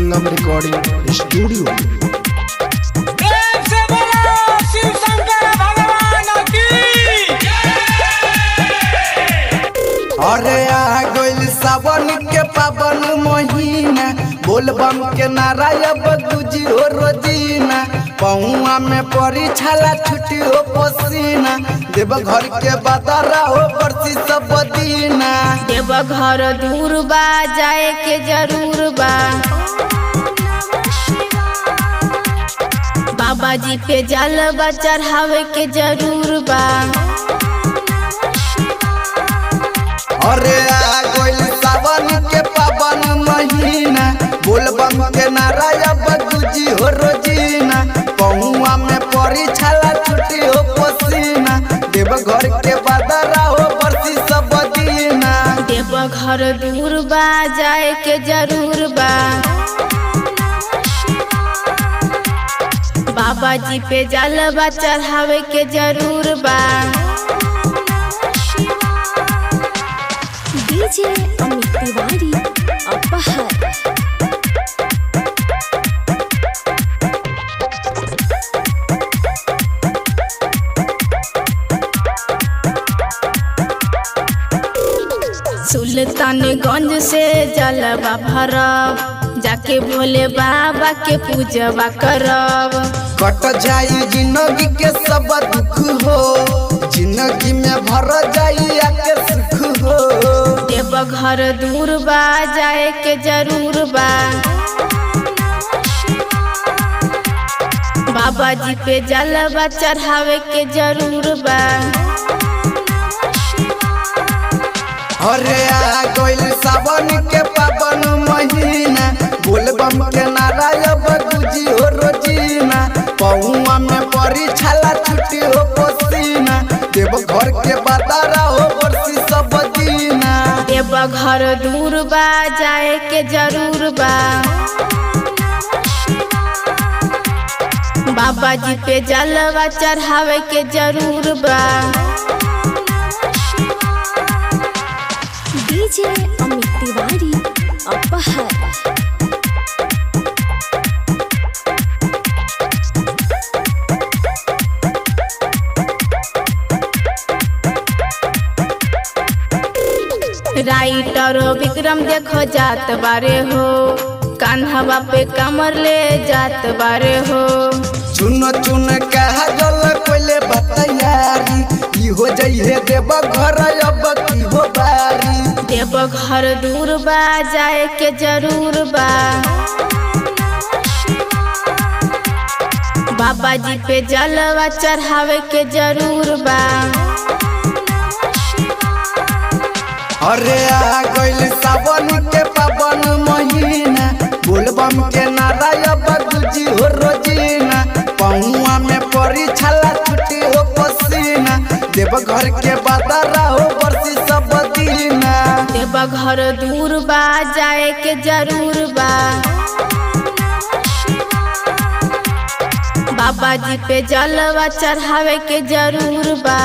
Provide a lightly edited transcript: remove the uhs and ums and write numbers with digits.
संगम recording studio. प्रेम से बोलो शिव शंकर भगवान की। अरे आ गइल सावन के पावन महीना, बोलबम के नारा अब गुजी हो रोजीना। पहुआ में परी छाला छुटी हो पसीना, देव घर के बदरा हो बरसी सब दीना। देवघर दूर बा, जाए के जरूर बा। बाबा जी पे जलवा चढ़ावे के जरूर बा। अरे आ गइल सावन के पावन महीना, बोलबम के नारा अब गुजी हो रोजीना। पहुआ में परी छाला छुटी हो पसीना, देव घर के बदरा हो बरसी सब दीना। देवघर दूर बा, जाए के जरूर बा। बाबा जी पे जलवा चढ़ावे के जरूर बा। डीजे अमित तिवारी अपहर। सुल्तानगंज से जलवा भरब, जाके भोले बाबा के पूजवा करब। कट जाई जिंदगी के सब दुख हो, जिंदगी में भर जाई आके सुख हो। देवघर दूर बा, जाए के जरूर बा। बाबा जी पे जलवा चढ़ावे के जरूर बा। अरे आ गइल सावन के पावन महीना, बोलबम के नारा अब गुजी हो रोजीना। पहुआ में परी छाला छुटी हो पसीना, देव घर के बदारा हो बरसी सब दीना। देवघर दूर बा, जाए के जरूर बा। बाबा जी पे जलवा चढ़ावे के जरूर बा। डीजे अमित तिवारी अपहर। राइटर विक्रम देखो जात बारे हो, कान्हवा पे कमर ले जात बारे हो। चुन चुन कह जल कोले बतैयारी, ई हो जइहे देव घर अब की हो बारी। देवघर दूर बा, जाए के जरूर बा। बाबा जी पे जलवा चढ़ावे के जरूर बा। अरे आ गइल सावन के पावन महीना, बोलबम के नारा अब गुजी हो रोजीना। पहुआ में परी छाला छुटी हो पसीना, देव घर के बदरा हो बरसी सब दीना। देवघर दूर बा, जाए के जरूर बा। बाबा जी पे जलवा चढ़ावे के जरूर बा।